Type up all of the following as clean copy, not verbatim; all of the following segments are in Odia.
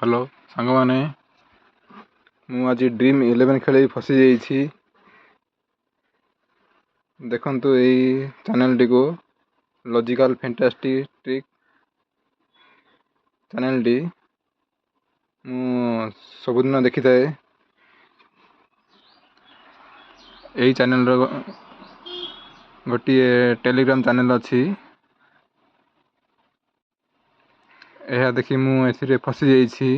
ହ୍ୟାଲୋ ସାଙ୍ଗମାନେ, ମୁଁ ଆଜି ଡ୍ରିମ୍ ଇଲେଭେନ୍ ଖେଳି ଫସିଯାଇଛି। ଦେଖନ୍ତୁ ଏଇ ଚ୍ୟାନେଲ୍ଟିକୁ, ଲଜିକାଲ୍ ଫ୍ୟାଣ୍ଟାଷ୍ଟିକ୍ ଟ୍ରିକ୍ ଚ୍ୟାନେଲ୍ଟି ମୁଁ ସବୁଦିନ ଦେଖିଥାଏ। ଏହି ଚ୍ୟାନେଲ୍ର ଗୋଟିଏ ଟେଲିଗ୍ରାମ ଚ୍ୟାନେଲ୍ ଅଛି। ଏହା ଦେଖି ମୁଁ ଏଥିରେ ଫସିଯାଇଛି।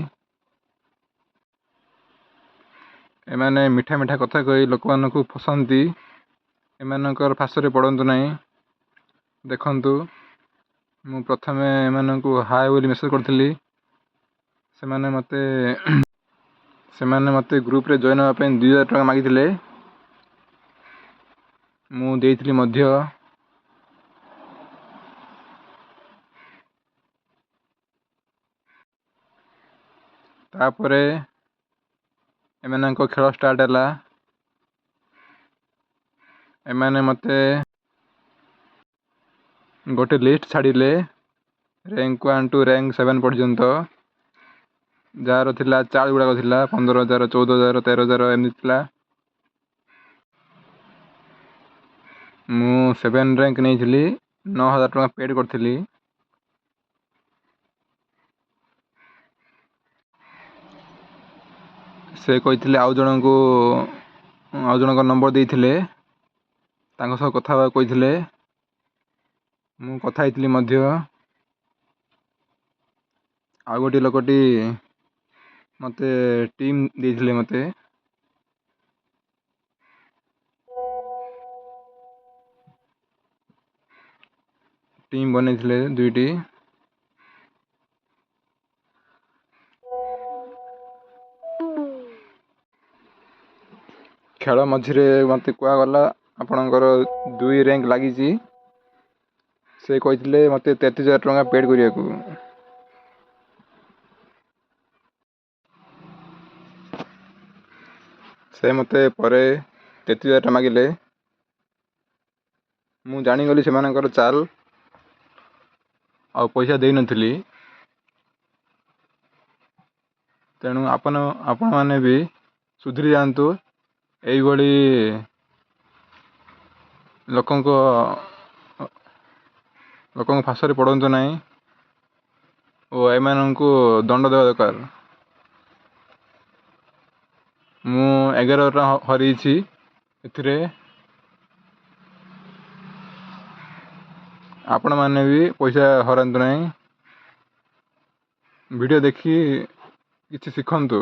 ଏମାନେ ମିଠା ମିଠା କଥା କହି ଲୋକମାନଙ୍କୁ ଫସାନ୍ତି। ଏମାନଙ୍କର ଫାଶରେ ପଡ଼ନ୍ତୁ ନାହିଁ। ଦେଖନ୍ତୁ, ମୁଁ ପ୍ରଥମେ ଏମାନଙ୍କୁ ହାଏ ବୋଲି ମେସେଜ୍ କରିଥିଲି। ସେମାନେ ମୋତେ ଗ୍ରୁପ୍ରେ ଜଏନ୍ ହେବା ପାଇଁ 2000 ଟଙ୍କା ମାଗିଥିଲେ। ମୁଁ ଦେଇଥିଲି ମଧ୍ୟ। ତାପରେ ଏମାନଙ୍କ ଖେଳ ଷ୍ଟାର୍ଟ ହେଲା। ଏମାନେ ମୋତେ ଗୋଟେ ଲିଷ୍ଟ ଛାଡ଼ିଲେ, ରାଙ୍କ 1 ଟୁ ରାଙ୍କ 7 ପର୍ଯ୍ୟନ୍ତ, ଯାହାର ଥିଲା ଚାର୍ଜ ଗୁଡ଼ାକ ଥିଲା 15,000, 14,000, 13,000 ଏମିତି ଥିଲା। ମୁଁ 7 ରାଙ୍କ ନେଇଥିଲି, 9000 ଟଙ୍କା ପେଡ଼୍ କରିଥିଲି। ସେ କହିଥିଲେ ଆଉ ଜଣଙ୍କ ନମ୍ବର ଦେଇଥିଲେ, ତାଙ୍କ ସହ କଥା ହେବାକୁ କହିଥିଲେ। ମୁଁ କଥା ହେଇଥିଲି ମଧ୍ୟ। ଆଉ ଗୋଟିଏ ଲୋକଟି ମୋତେ ଟିମ୍ ଦେଇଥିଲେ। ମୋତେ ଟିମ୍ ବନେଇଥିଲେ ଦୁଇଟି। ଖେଳ ମଝିରେ ମୋତେ କୁହାଗଲା, ଆପଣଙ୍କର 2 ର୍ୟାଙ୍କ ଲାଗିଛି। ସେ କହିଥିଲେ ମୋତେ 33,000 ଟଙ୍କା ପେଡ଼୍ କରିବାକୁ। ସେ ମୋତେ ପରେ 33,000 ଟଙ୍କା ମାଗିଲେ। ମୁଁ ଜାଣିଗଲି ସେମାନଙ୍କର ଚାଲ, ଆଉ ପଇସା ଦେଇନଥିଲି। ତେଣୁ ଆପଣମାନେ ବି ସୁଧୁରି ଯାଆନ୍ତୁ। ଏଇଭଳି ଲୋକଙ୍କ ଫାଶରେ ପଡ଼ନ୍ତୁ ନାହିଁ ଓ ଏମାନଙ୍କୁ ଦଣ୍ଡ ଦେବା ଦରକାର। ମୁଁ 11 ଟଙ୍କା ହରେଇଛି ଏଥିରେ। ଆପଣମାନେ ବି ପଇସା ହରାନ୍ତୁ ନାହିଁ। ଭିଡ଼ିଓ ଦେଖି କିଛି ଶିଖନ୍ତୁ।